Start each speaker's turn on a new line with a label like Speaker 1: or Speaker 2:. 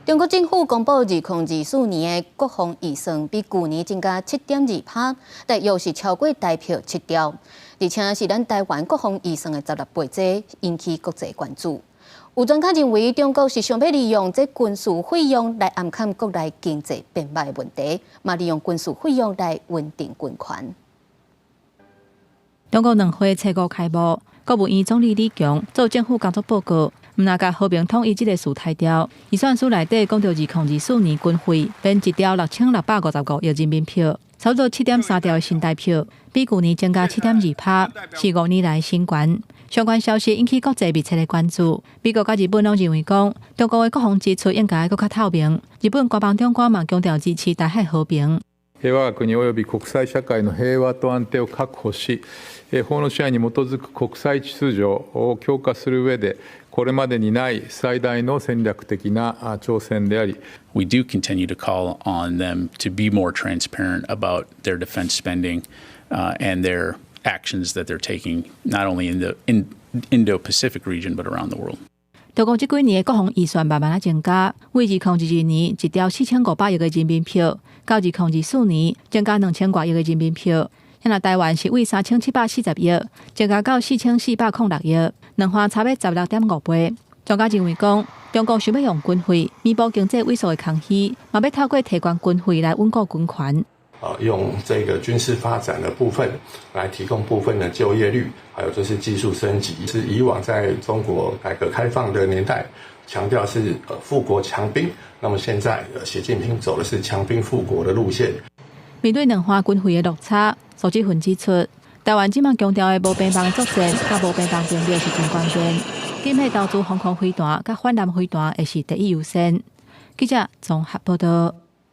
Speaker 1: 中國政府公布2024年的國防預算比舊年增加7.2%，大約是超過台票7兆，而且是咱台灣國防預算的16倍，這引起國際關注。有專家認為，中國是想欲利用這軍事費用來掩蓋國內經濟變歹的問題，嘛利用軍事費用來穩定軍權。
Speaker 2: 中國兩會初五開幕，國務院總理李強做政府工作報告，毋但共和平統一這个詞刣掉。預算書內底講著2024年軍費編1兆6655億人民幣，差不多7.3兆的新台票，比舊年增加7.2%，是5年來新高。相關消息引起國際密切的關注。美國佮日本攏認為講，中國的國防支出應該閣較透明。日本官房長官嘛強調支持台海和平。
Speaker 3: 我が国及び国際社会の平和と安定を確保し、法の支配に基づく国際秩序を強化する上で、これまでにない最大の戦略的な挑戦であり。
Speaker 4: We do continue to call on them to be more transparent about their defense spending and their actions that they're taking, not only in the Indo-Pacific region, but around the world.
Speaker 2: 中國這幾年的國防預算慢慢仔增加，為2022年1兆4500億个人民幣，到2024年增加2000外億个人民幣。若台灣是為3740億增加到4406億，兩岸差欲16.5倍。專家認為講，中國想欲用軍費彌補經濟萎縮的空虛，嘛欲透過提懸軍費來穩固軍權。
Speaker 5: 用這個軍事發展的部分來提供部分的就業率，還有就是技術升級。是以往在中國改革開放的年代，強調是富國強兵，那麼現在習近平走的是強兵富國的路線。
Speaker 2: 面對兩岸軍費的落差，蘇志雲指出，台灣這馬強調的無邊防作戰，佮無邊防兵力是真關鍵。今後投資防空飛彈佮反艦飛彈會是第一優先。記者綜合報道。